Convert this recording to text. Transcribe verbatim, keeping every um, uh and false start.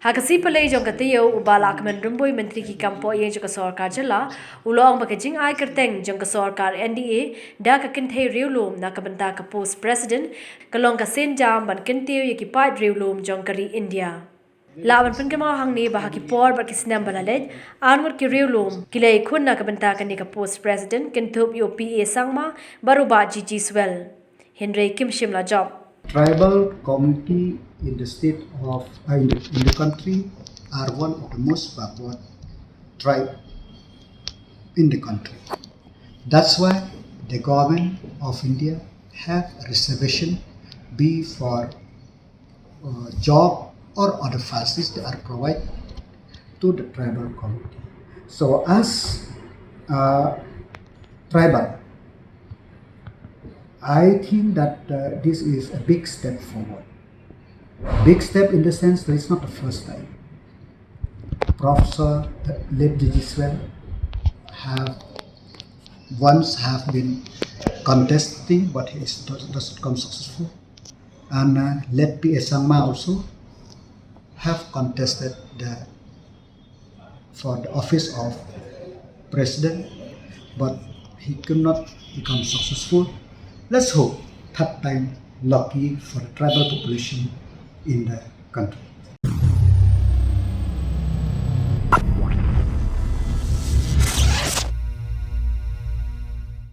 Ha ka sngi Palei jong ka taïew, u Bah Lahkmen Rymbui, Myntri ki kam poh ïing jong ka sorkar jylla, u la ong ba ka jingai kyrteng jong ka sorkar N D A da ka kynthei riewlum na ka bynta ka post president ka long ka sienjam ban kyntiew ïa ki paid riewlum jong ka ri India. Lah ban pynkynmaw hangne ba ha ki por bad ki snem ba la leit, arngut ki riewlum ki la ïakhun na ka bynta kane ka post president, kynthup ïa u P A Sangma bad u Bah G G Swell. Hynrei kim shym la jop. Tribal community in the state of uh, in, the, in the country are one of the most backward tribe in the country. That's why the government of India have a reservation be for uh, job or other facilities that are provided to the tribal community. So as uh, tribal, I think that uh, this is a big step forward. Big step in the sense that it's not the first time. Professor Late G G Swell have once have been contesting, but he is, does, doesn't come successful. And uh, Late P A Sangma also have contested the for the office of president, but he could not become successful. Let's hope third time lucky for the tribal population in the country.